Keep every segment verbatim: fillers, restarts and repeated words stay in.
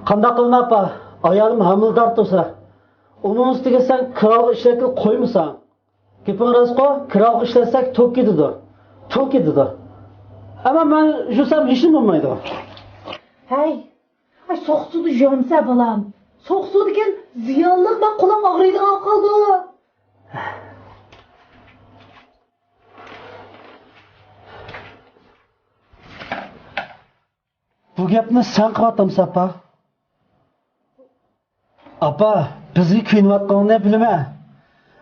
قانداق قىلىمەن، ئاپا؟ ئايالىم ھامىلىدار تۇرسا، ئۇنىڭ ئۈستىگە سەن كىرئالغا ئىشلەتكىلى قويمىساڭ. گېپىڭ راستقۇ، كىرئالغا ئىشلەتسەك توك كېتىدۇ. توك كېتىدۇ. ئەمما مەن يۇسام ھېچنېمە بولمايدۇ. ھەي، ئاي، سوغۇق سۇدا يۇمسا، بالام. سوغۇق سۇدىكەن زىيانلىق، مانا قولۇڭ ئاغرىيدىغان قالدى. بۇ گەپنى سەن قىلىۋاتامسەن، ئاپا؟ ئاپا، بىزگە كۆيۈنۈۋاتقىنىڭنى بىلىمەن.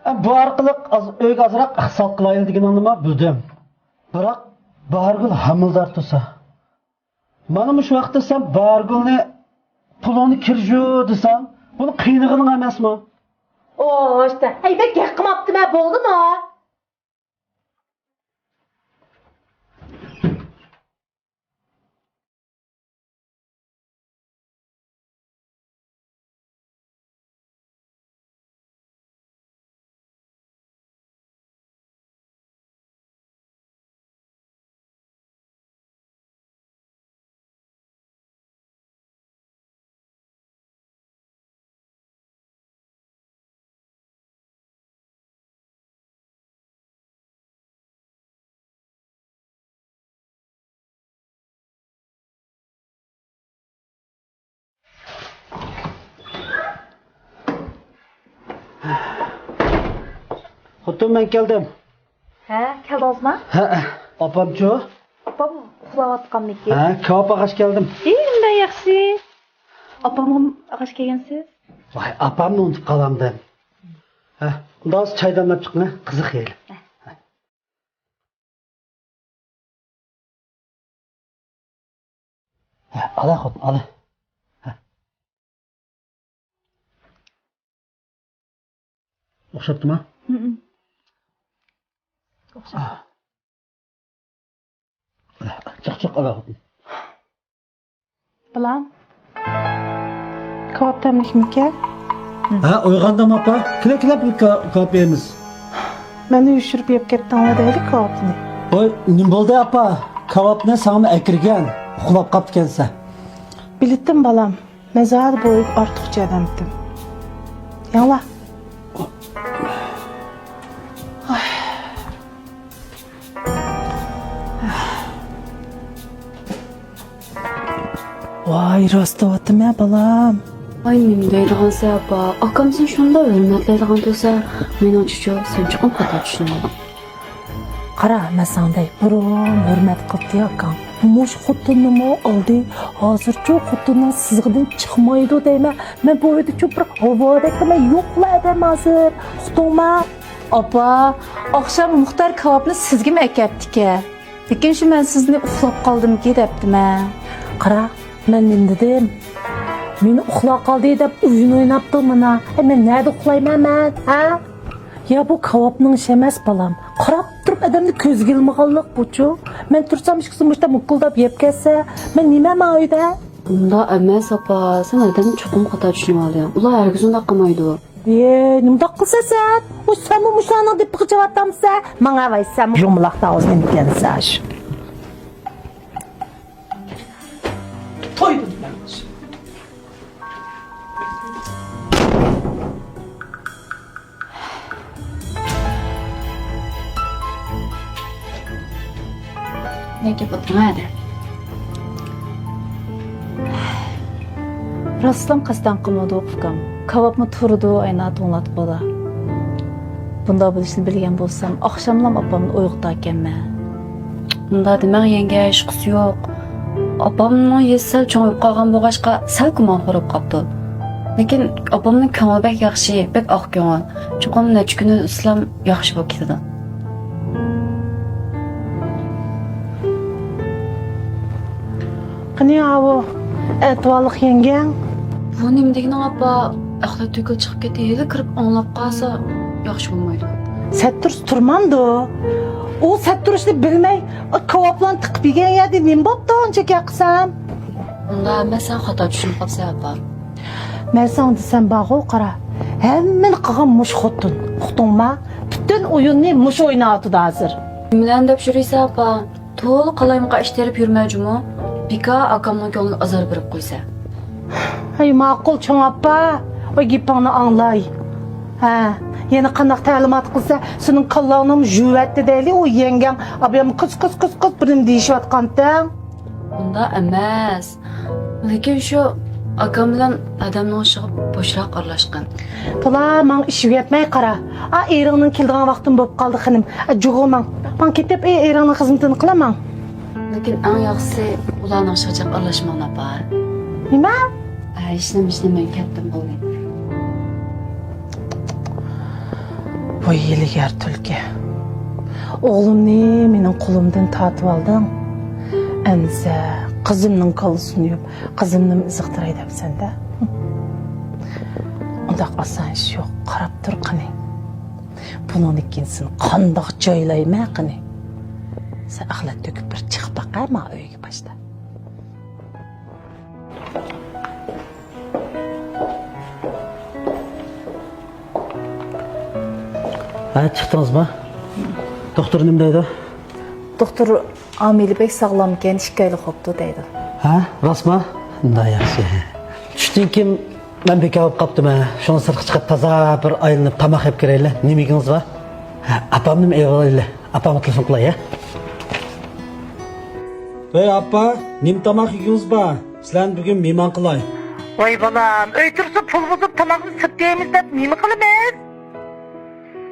ئە، بۇ ئارقىلىق ئاز، ئۆيگە ئازراق ئىقتىساد قىلايلى دېگىنىڭنىمۇ بىلدىم. بىراق، باھارگۈل ھامىلىدار تۇرسا. مانا مۇشۇ ۋاقىتتا سەن باھارگۈلنى، «پۇلۇڭنى كىرگۈزۈ» دېسەڭ، بۇنى قىينىغىنىڭ ئەمەسمۇ؟ ئوشتا، ھەي، بەك گەپ قىلماپتىمەن، بولدىمۇ؟ خوتۇن، مەن كەلدىم. ھە، كەلدىڭىزما؟ ھە، ئاپامچۇ؟ ئاپام ئۇخلاۋاتقانمىكىن؟ ھە، كاۋاپ ئالغاچ كەلدىم. ئى، نېمە ياخشى. ئاپامغا ئالغاچ كەلگەنسىز؟ ۋاي، ئاپامنى ئۇنتۇپ قالامدىم. ھە، ئۇنداق بولسا چاي دەملەپ چىقىڭ، قىزىق يەيلى. ھە. ھە، ئالا خوتۇن، ئالا. ھە. ئوخشاپتىما؟ ھىم. ئوخشاپتۇ. جىق جىق ئالا خوتۇن. بالام، كاۋاپ تەملىكمىكەن؟ ھە، ئويغاندىم ئاپا. كېلە، كېلە، بىر كا-، كاۋاپ يەيمىز. مەننى يوشۇرۇپ يەپ كەتتىڭلار دەيلى كاۋاپنى. ۋاي، نېمە بولدى ئاپا؟ كاۋاپنى ساڭىمۇ ئەكىرگەن، ئۇخلاپ قاپتىكەنسەن. بىلىتتىم بالام، مەن زادى بۇ ئۆيگە ئارتۇقچە ئادەمتىم. يەڭلا. ۋاي، راست دەۋاتىمەن، بالام. ۋاي، نېمە دەيدىغانسەن، ئاپا؟ ئاكام سېنى شۇنداق ھۆرمەتلەيدىغان تۇرسا، مېنىڭچىچۇ، سەن چوقۇم خاتا چۈشىنىۋالدىڭ. قارا، مەن ساڭا دەي، بۇرۇن ھۆرمەت قىلدى ئاكاڭ. مۇشۇ خوتۇننىمۇ ئالدى. ھازىرچۇ خوتۇننىڭ سىزىقىدىن چىقمايدۇ دەيمەن. مەن بۇ ئۆيدىچۇ بىر ھاۋادەكلا مەن يوقلا ئادەم ھازىر. ئۇقتۇڭما؟ ئاپا، ئاخشام مۇختەر كاۋاپنى سىزگىمۇ ئەكەپتىكەن. لېكىن شۇ مەن سىزنى ئۇخلاپ قالدىمىكى دەپتىمەن. قارا، مەن نېمە دېدىم؟ مېنى ئۇخلاپ قالدى دەپ ئويۇن ئويناپتۇ مانا. ئەي، مەن نەدە ئۇخلايمەن مەن، ھە؟ يا بۇ كاۋاپنىڭ ئىشى ئەمەس، بالام. قاراپ تۇرۇپ ئادەمنى كۆزگە ئىلمىغانلىق بۇچۇ. مەن تۇرسام ئىككىسى مۇشتا مۇكۇلداپ يەپ كەتسە، مەن نېمە ماۋۇ ئۆيدە؟ ئۇنداق ئەمەس، ئاپا. سەن ئادەمنى چوقۇم خاتا چۈشىنىۋالدىڭ. ئۇلار ھەرگىز ئۇنداق قىلمايدۇ. ئېي، نېمانداق قىلسا سەن؟ ئۇ سەنمۇ مۇشۇلارنىڭ دېپىغا چىۋاتامسەن؟ ماڭا ۋاي، سەن يۇمىلاق تاۋۇز نېمىكەنسەن شۇ. تويدۇم مەن. نەگە بۇتۇڭ ھەدە؟ راستلا قەستەن قىلمىدۇق، ئۇكام. كاۋاپمۇ تۇرىدۇ، ئاينا توڭلاتقۇدا. بۇنداق بولۇشىنى بىلگەن بولسام، ئاخشاملام ئاپامنى ئويغىتاركەنمەن. ئۇنداق دېمەڭ، يەڭگە، ھېچقىسى يوق. ئاپامنىڭ يېسى سەل چوڭىيىپ قالغان بولغاچقا، سەل گۇمانخور بولۇپ قاپتۇ. لېكىن ئاپامنىڭ كۆڭلى بەك ياخشى، بەك ئاق كۆڭۈل. چوقۇم نەچچە كۈن ئۆتسىلا ياخشى بولۇپ كېتىدۇ. قېنى ئاۋۇ ئەتىۋارلىق يەڭگەڭ؟ بۇ نېمە دېگىنىڭ، ئاپا؟ ئەخلەت تۆكۈل چىقىپ كەتتى، ھېلى كىرىپ ئاڭلاپ قالسا ياخشى بولمايدۇ. سەت تۇرسا تۇرمامدۇ؟ ئۇ سەت تۇرۇشنى بىلمەي، كاۋاپلارنى تىقىپ يېگەن يەردە نېمە بوپتۇ ئۇنچە گەپ قىلسام؟ ئۇنداق ئەمەس، سەن خاتا چۈشىنىپ قاپسەن، ئاپا. مەن ساڭا دېسەم بارغۇ، قارا. ھەممىنى قىلغان مۇشۇ خوتۇن. ئۇقتۇڭما؟ پۈتۈن ئويۇننى مۇشۇ ئويناۋاتىدۇ ھازىر. نېمىلەرنى دەپ يۈرىسەن، ئاپا؟ تولا قالايمىقان ئىش تېرىپ يۈرمە جۇمۇ. بىكار ئاكامنىڭ كۆڭلىنى ئازار بېرىپ قويىسەن. ئەي، ماقۇل، چوڭ ئاپا، ۋاي، گېپىڭنى ئاڭلاي. ھە، يەنە قانداق تەلىمات قىلسا، سېنىڭ كاللاڭنىمۇ يۇيۇۋەتتى دەيلى، ئۇ يەڭگەڭ ئابىيام كۇس، كۇس، كۇس، كۇس بىرنېمە دېيىشىۋاتقانتىڭ. ئۇنداق ئەمەس. لېكىن شۇ ئاكام بىلەن ھەدەمنىڭ ئىشىغا بوشراق ئارىلاشقان. تولا ماڭا ئىش ئۆگەتمەي قارا. ئا، ئېرىڭنىڭ كېلىدىغان ۋاقتىمۇ بولۇپ قالدى، خېنىم. ئا، جۇغۇ ماڭ. ماڭ كېتىپ، ئېرىڭنىڭ خىزمىتىنى قىلىمەن. لېكىن ئەڭ ياخشىسى ئۇلارنىڭ ئىشىغا جىق ئارىلاشماڭ، ئاپا. نېمە؟ ئە، ھېچنېمە، ھېچنېمە، مەن كەتتىم، بولدى. ۋاي ھىيلىگەر تۈلكە. ئوغلۇمنى مېنىڭ قولۇمدىن تارتىۋالدىڭ. ئەمىسە قىزىمنىڭ كاللىسىنى يۇيۇپ، قىزىمنىمۇ ئېزىقتۇراي دەپسەن-دە. ئۇنداق ئاسان ئىش يوق، قاراپ تۇر قېنى. بۇنىڭدىن كېيىن سېنى قانداق جايلايمەن قېنى؟ سەن ئەخلەت تۆكۈپ بىر چىقىپ باقە ما ئۆيگە باشتا. ھە، چىقتىڭىزمۇ؟ دوختۇر نېمە دەيدۇ؟ دوختۇر ئامىلى بەك ساغلامكەن، ئىككى ئايلىق بوپتۇ دەيدۇ. ھە، راستمۇ؟ شۇنداق ياخشى. چۈشتىن كېيىن مەن بىكار بولۇپ قاپتىمەن. شۇڭا سىرتقا چىقىپ تازا بىر ئايلىنىپ تاماق يەپ كىرەيلى. نېمە يېگىڭىز بار؟ ھە، ئاپامنىمۇ ئېلىۋالايلى. ئاپامغا تېلېفون قىلاي، ھە؟ ۋەي ئاپا، نېمە تاماق يېگۈڭىز بار؟ سىلەرنى بۈگۈن مېھمان قىلاي. ۋاي بالام، ئۆي تۇرسا پۇل بۇزۇپ تاماقنى سىرتتا يەيمىز دەپ نېمە قىلىمىز؟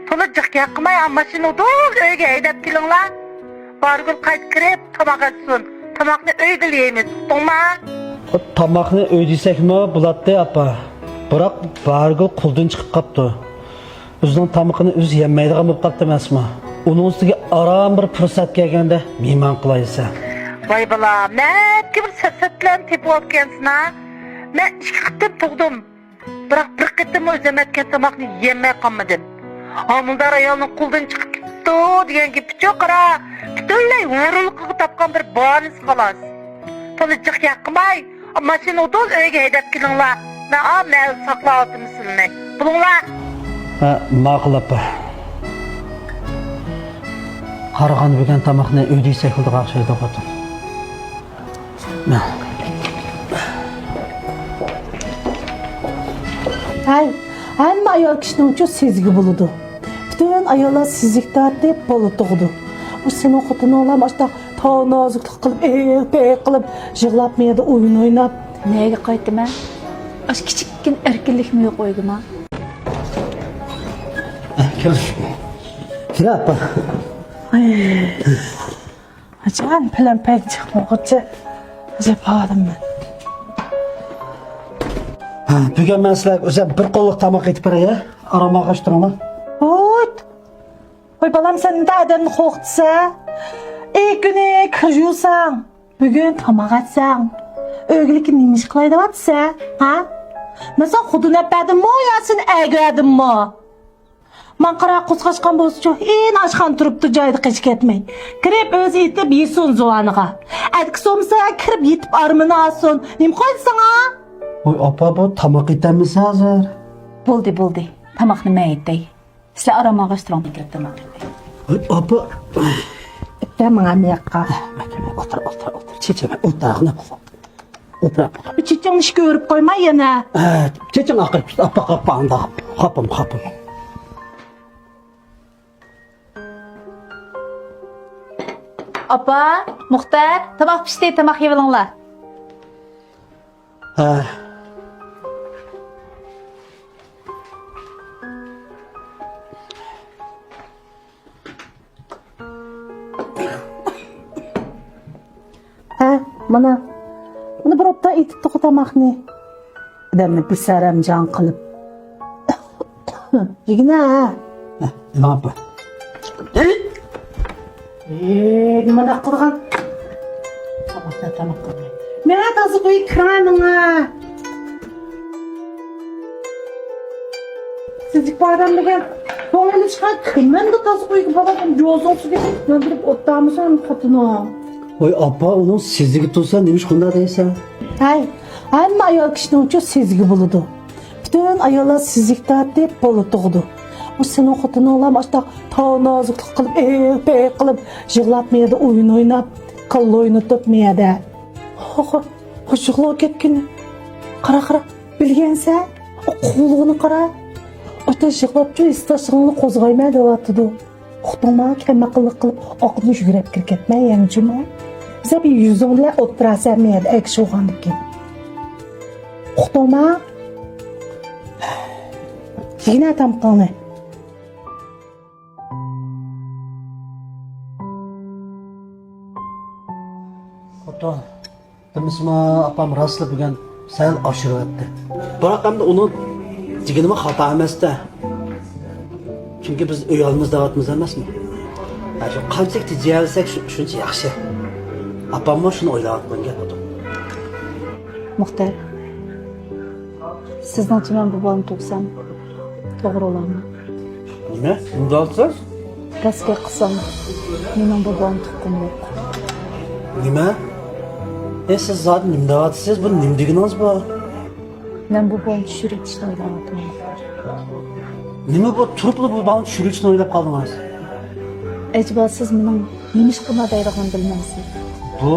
تولا جىق ياقماي، ماشىنا ئۇدۇل ئۆيگە ھەيدەپ كېلىڭلار. بارىگۈل قايتا كىرىپ تاماق ئەتسۇن. تاماقنى ئۆيدىلا يەيمىز، ئۇقتۇڭما؟ تاماقنى ئۆيدە يېسەكمۇ بولاتتى، ئاپا. بىراق بارىگۈل قولدىن چىقىپ قاپتۇ. ئۆزىنىڭ تامىقىنى ئۆزى يېيەلمەيدىغان بولۇپ قاپتۇ ئەمەسمۇ؟ ئۇنىڭ ئۈستىگە ئاران بىر پۇرسەت كەلگەندە مېھمان قىلاي دېسە. ۋاي بالام، نەدىكى بىر سەت-سەتلەرنى تېپىۋاپكەنسىنا. مەن ئىككى قېتىم تۇغدۇم. بىراق بىر قېتىممۇ ئۆزۈم ئەتكەن تاماقنى يېيەلمەي قالمىدىم. ھامىلىدار ئايالنىڭ قولىدىن چىقىپ كېتىپتۇ دېگەن گېپىچۇ قارا، پۈتۈنلەي ھۇرۇنلۇقىغا تاپقان بىر باھانىسى خالاس. تولا جىق ياقماي، ماشىنا ئۇدۇل ئۆيگە ھەيدەپ كېلىڭلار. مەن ئا مەھەلدە ساقلاۋاتىمەن سىلىنى. بولۇڭلار. ھە، ماقۇل ئاپا. قارىغاندا بۈگۈن تاماقنى ئۆيدە يېسەك بولىدىغان ئوخشايدۇ خوتۇن. ھەي، ھەممە ئايال كىشىنىڭچۇ سېزگۈ بولىدۇ. پۈتۈن ئاياللار سېزىك تارتىپ بالا تۇغىدۇ. ئۇ سېنىڭ خوتۇنۇڭلار ئاشۇنداق تاۋ نازۇكلۇق قىلىپ، ئېھ پېھ قىلىپ، يىغلاپ مەيدە ئويۇن ئويناپ. نەگە قايتىمەن؟ ئاشۇ كىچىككىنە ئەركىنلىكمۇ يوق ئۆيگىما؟ كىر. كىر ئاپا. ئاي. جان پىلان پەي چىقمىغۇچە ئەجەب ھالىممەن. ھە، بۈگۈن مەن سىلەرگە ئۆزۈم بىر قوللۇق تاماق ئېتىپ بېرەي، ھە؟ ئارام ئالغاچ تۇرۇڭلار. ھويت! ۋاي بالام، سەن نېمە ئادەمنى قورقۇتىسەن؟ ئېي كۈنى كىر يۇساڭ، بۈگۈن تاماق ئەتسەڭ، ئۆيگىلىككە نېمە ئىش قىلاي دەۋاتىسەن، ھە؟ مەن ساڭا خوتۇن ئەپ بەردىممۇ يا سېنى ئەرگە بەردىممۇ؟ ماڭا قارا، قوزغاشقان بولسىچۇ، يەنە ئاشخانا تۇرۇپتۇ جايىدا قېچىپ كەتمەي. كىرىپ ئۆزى ئېتىپ يېسۇن زۇۋانىغا. ئەتكۈسى بولمىسا كىرىپ يېتىپ ئارمىنى ئالسۇن. نېمە قويدى ساڭا؟ ۋاي ئاپا، بۇ تاماق ئېتەلمىسە ھازىر. بولدى، بولدى. تاماقنى مەن ئېتەي. سىلەر ئارام ئالغاچ تۇرۇڭ، مەن كىرىپ تاماق ئېتەي. ۋاي ئاپا. ئېتە ماڭا مۇياققا. ئولتۇر، ئولتۇر، ئولتۇر. چېچىمە، ئولتۇر. ئولتۇر. چېچىڭنى ئىشىككە ئۆرۈپ قويما يەنە. ھە، چېچىڭ ئاقىرىپ كېتىدۇ، ئاپا، ئاپا، ئانداق. خاپام، خاپام. ئاپا، مۇختەر، تاماق پىشتى، تاماق يەۋېلىڭلار. ھە. ھە، مانا. مانا بىر ئوبدان ئېتىپتىغۇ تاماقنى. ئادەمنى بىسەرەمجان قىلىپ. يېگىنە، ھە. ھە، ئېلىڭ ئاپا. ئېي، نېمانداق قىلغان؟ تاماقتا تاماق قىلماي. ماڭا تازا قويۇپ كىرىڭە ماڭا. سىزدىكى ئادەم بۈگۈن كۆڭلىنى چىقار، كىرمەمدۇ تازا ئۆيگە بالام، جوزۇڭ سۈزۈپ ياندۇرۇپ ئولتۇرمىسۇن خوتۇنۇم. ۋاي ئاپا، ئۇنىڭ سېزىكى تۇرسا نېمىش قۇنداق دەيسەن؟ ھەي، ھەممە ئايال كىشىنىڭچۇ سېزىكى بولىدۇ. پۈتۈن ئاياللار سېزىك تارتىپ بالا تۇغىدۇ. بۇ سېنىڭ خوتۇنۇڭلارمۇ ئاشۇنداق تاۋ نازۇكلۇق قىلىپ، ئېھ پېھ قىلىپ، يىغلاپ مەيەردە ئويۇن ئويناپ، كاللا ئوينىتىپ مەيەردە. خوخو، خوشلۇقلار كەتكىنى. قارا، قارا. بىلگەنسە، ئۇ قۇلىقىنى قارا. ئاتاش يىغلاپچۇ، ھېسداشلىقىڭنى قوزغايمەن دەۋاتىدۇ. ئۇقتۇڭما؟ كەمئەقىللىق قىلىپ ئاقىدىن يۈگرەپ كىرىپ كەتمە يەنە جۇمۇ. بىزە بىر يۈزۈڭ بىلەن ئولتۇراسەن مەيەردە ئەگىشىۋالغاندىن كېيىن. ئۇقتۇڭما؟ يېگىنە تامىقىڭنى. خوتۇن، دېمىسىمۇ ئاپام راستلا بۈگۈن سەل ئاشۇرۇۋەتتى. بىراق ئەمدى ئۇنىڭ دېگىنىمۇ خاتا ئەمەستە. چۈنكى بىز ئۆي ئالىمىز دەۋاتىمىز ئەمەسمۇ؟ ھە، شۇ قانچىلىك تېجىيەلىسەك شۇ-، شۇنچە ياخشى. ئاپاممۇ شۇنى ئويلاۋاتقان گەپ خوتۇن. مۇختەر، سىزنىڭچە مەن بۇ بالىنى تۇغسام توغرا بولارمۇ؟ نېمە؟ نېمە دەۋاتىسىز؟ راست گەپ قىلسام، مېنىڭ بۇ بالىنى تۇغقۇم يوق. نېمە؟ ئە، سىز زادى نېمە دەۋاتىسىز؟ بۇ نېمە دېگىنىڭىز بۇ؟ مەن بۇ بالىنى چۈشۈرۈۋېتىشنى ئويلاۋاتىمەن. نېمە بۇ؟ تۇرۇپلا بۇ بالىنى چۈشۈرۈۋېتىشنى ئويلاپ قالدىڭىز؟ ئەجەبا سىز مېنىڭ نېمە ئىش قىلما دەيدىغىنىمنى بىلمەمسىز؟ بۇ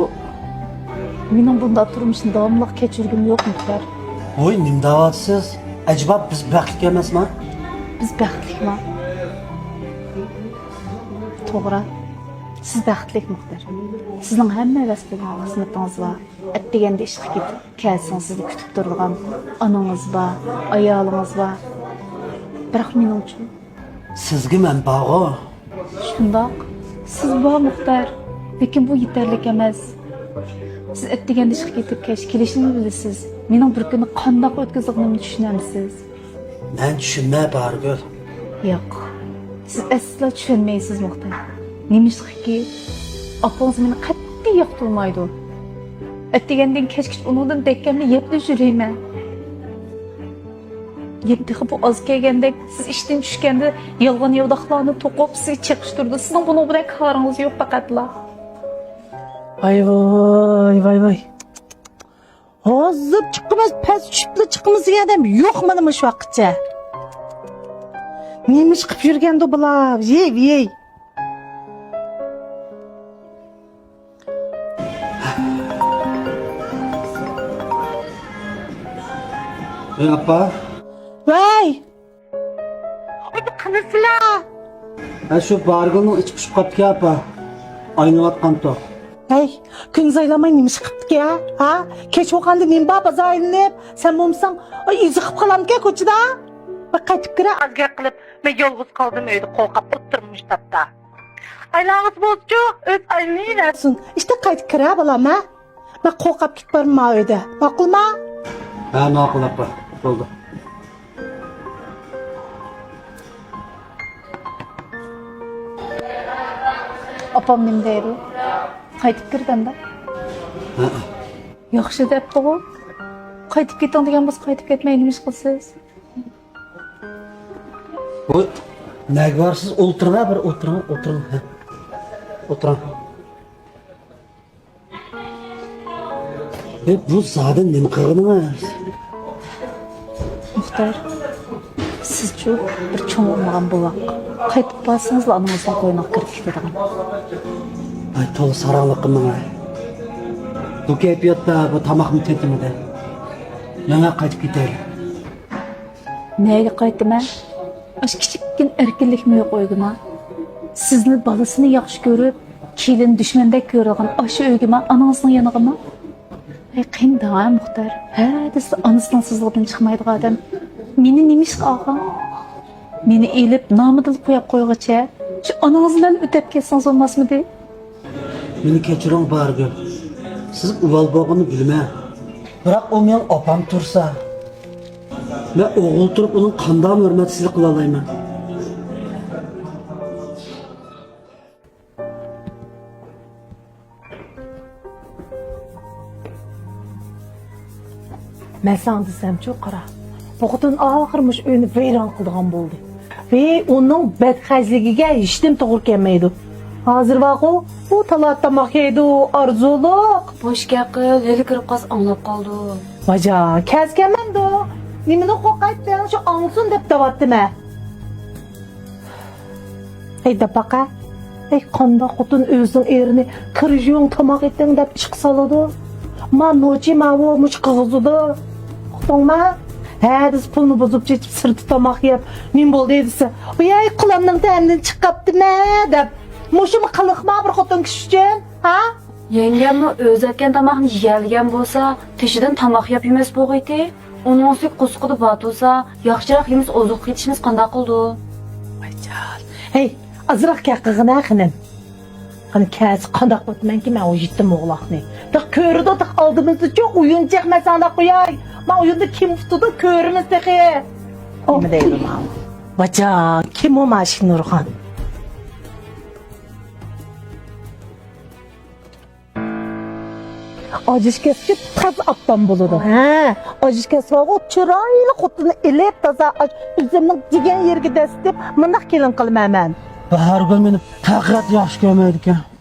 مېنىڭ بۇنداق تۇرمۇشنى داۋاملىق كەچۈرگۈم يوق، مۇختەر. ۋوي، نېمە دەۋاتىسىز؟ ئەجەبا بىز بەختلىك ئەمەسما؟ بىز بەختلىكما؟ توغرا. سىز بەختلىك، مۇختەر. سىزنىڭ ھەممە ۋەسلىڭىز، خىزمىتىڭىز بار. ئەتىگەندە ئىشقا كېتىپ، كەلسىڭىز سىزنى كۈتۈپ تۇرىدىغان ئانىڭىز بار، ئايالىڭىز بار. بىراق مېنىڭچۇ؟ سىزگە مەن بارغۇ. شۇنداق، سىز بار، مۇختەر. لېكىن بۇ يېتەرلىك ئەمەس. سىز ئەتىگەندە ئىشقا كېتىپ، كەچ كېلىشىنى بىلىسىز. مېنىڭ بىر كۈننى قانداق ئۆتكۈزىدىغىنىمنى چۈشىنەمسىز؟ مەن چۈشىنمەي، بارىگۈل. ياق. سىز ئەسلا چۈشەنمەيسىز، مۇختەر. نېمىشقىكى، ئاپىڭىز مېنى قەتئىي ياقتۇرمايدۇ. ئەتىگەندىن كەچكىچە ئۇنىڭدىن دەككەمنى يەپلا يۈرىمەن. يەپ تېخى بۇ ئاز كەلگەندەك، سىز ئىشتىن چۈشكەندە يالغان ياۋىداقلارنى توقۇپ، سىزگە چېقىشتۇرىدۇ. سىزنىڭ بۇنىڭ بىلەن كارىڭىز يوق پەقەتلا. ۋاي، ۋاي، ۋاي، ۋاي. ھازىر چىقىمىز، پەس چۈشۈپلا چىقىمىز دېگەن ئادەم يوق مانا مۇشۇ ۋاقىتچە. نېمە ئىش قىپ يۈرگەندۇ بۇلار؟ ۋىي، ۋىي. ئەي، ئاپا. ۋەي! ئاپا، قېنى سىلەر؟ ھە، شۇ بارىگۈلنىڭ ئىچى پۇشۇپ قاپتىكەن، ئاپا. ئايلىنىۋاتقانتۇق. ھەي، كۈندۈز ئايلانماي نېمە ئىش قىپتىكەن، ھە؟ كەچ بولغاندا نېمە بار بازار ئايلىنىپ؟ سەن بولمىساڭ، ئاي، ئىزى قىپ قالامدىكەن كوچىدا. ۋە قايتىپ كىرە. ئاز گەپ قىلىپ، مەن يالغۇز قالدىم ئۆيدە قورقاپ ئولتۇرمۇش تاپتا. ئايلاڭغۇسى بولسىچۇ، ئۆز ئايلىنىۋەرسۇن. ئىشتە قايتىپ كىرە بالام، ھە؟ مەن قورقاپ كېتىپ بارمەن ئۆيدە. ماقۇلما؟ ھە، ماقۇل ئاپا. بولدى. ئاپام نېمە دەيدۇ؟ قايتىپ كىر دەمدە. ھە. ياخشى دەپتىغۇ. قايتىپ كېتىڭ دېگەن بولسا قايتىپ كەتمەي نېمە ئىش قىلىسىز؟ ۋوي، نەگە بارسىز؟ ئولتۇرۇڭ، بىر ئولتۇرۇڭ، ئولتۇرۇڭ، ھە. ئولتۇرۇڭ. ئە، بۇ زادى نېمە قىلغىنىڭىز؟ مۇختەر، سىزچۇ بىر چوڭ ئۇرمىغان بوۋاق. قايتىپ بارسىڭىزلا ئانىڭىزنىڭ قوينىغا كىرىپ كېتىدىغان. ئاي، تولا ساراڭلىق قىلماڭ، ئاي. بۇ كەيپىياتتا بۇ تاماقمۇ تېتىمىدى. ماڭا قايتىپ كېتەيلى. نەگە قايتىمەن؟ ئاشۇ كىچىككىنە ئەركىنلىكمۇ يوق ئۆيگىما؟ سىزنى بالىسىنى ياخشى كۆرۈپ، كېلىن دۈشمەندەك كۆرىدىغان ئاشۇ ئۆيگىما؟ ئانىڭىزنىڭ يېنىغىما؟ ھەي، قېنى دەڭ، ھە، مۇختەر؟ ھەدىسى ئانىسىنىڭ سىزلىقىدىن چىقمايدىغان ئادەم. مېنى نېمە ئىشقا ئالغان؟ مېنى ئېلىپ، نامىدىلا قويۇپ قويغۇچە، شۇ ئانىڭىز بىلەن ئۆتەپ كەتسىڭىز بولماسمىدى؟ مېنى كەچۈرۈڭ، بارىگۈل. سىز ئۇۋال بولغىنىنى بىلىمەن. بىراق ئۇ مېنىڭ ئاپام تۇرسا، مەن ئوغۇل تۇرۇپ ئۇنىڭ قانداق ھۆرمەتسىزلىك قىلالايمەن؟ مەن ساڭا دېسەمچۇ، قارا. بۇ خوتۇن ئاخىر مۇشۇ ئۆينى ۋەيران قىلىدىغان بولدى. ۋەي، ئۇنىڭ بەتخەجلىكىگە ھېچنېمە توغرا كەلمەيدۇ. ھازىر بارغۇ، ئۇ تالادا تاماق يەيدۇ، ئارزۇلۇق. بوش گەپ قىل، ھېلى كىرىپ قالسا ئاڭلاپ قالىدۇ. ۋاجا، كەلسە كەلمەمدۇ؟ نېمىدىن قورقايتتىڭ؟ شۇ ئاڭلىسۇن دەپ دەۋاتتىمەن. ھەي، دەپ باقە. ھەي، قانداق خوتۇن ئۆزىنىڭ ئېرىنى كىر يۇيۇڭ، تاماق ئېتىڭ دەپ ئىشقا سالىدۇ؟ ما نوچى ماۋۇ مۇشۇ قىلغۇزىدۇ. ئۇقتۇڭما؟ ھە دېسە، پۇلنى بۇزۇپ چېچىپ، سىرتتا تاماق يەپ، نېمە بولدى دېسە، ۋىي، قۇلامنىڭ تەمىنى چىقاپتىمەن دەپ. مۇشۇمۇ قىلىقما بىر خوتۇن كىشى ئۈچۈن، ھە؟ يەڭگەممۇ ئۆزى ئەتكەن تاماقنى يېيەلىگەن بولسا، تېشىدىن تاماق يەپ يېمەس بولغىيتى. ئۇنىڭ ئۈستىگە قورسىقىدا بار تۇرسا، ياخشىراق يېمىسە ئوزۇقلۇق يېتىشمەس قانداق قىلىدۇ؟ ۋايجان. ھەي، ئازراق گەپ قىلغىنە خېنىم. قېنى كەلسە قانداق قىلىمەنكى مەن ئۇ يېتىم ئوغلاقنى؟ تېخى كۆرىدۇ، تېخى ئالدىمىزدا چوق ئويۇنچاق مەسەلەن قوياي. مەن ئويۇندا كىم ئۇتىدۇ كۆرىمىز تېخى. نېمە دەيدۇ ماڭا؟ ۋايجان، كىم ئۇ ماشىك نۇرخان؟ ئاجىش كەسكى تازا ئاپتام بولىدۇ. ھە، ئاجىش كەسكى بارغۇ، چىرايلىق خوتۇننى ئېلىپ، تازا ئاش-، ئۆزۈمنىڭ دېگەن يېرىگە دەسسىتىپ، مۇنداق كېلىن قىلىمەن مەن. باھارگۈل مېنى پەقەت ياخشى كۆرمەيدىكەن.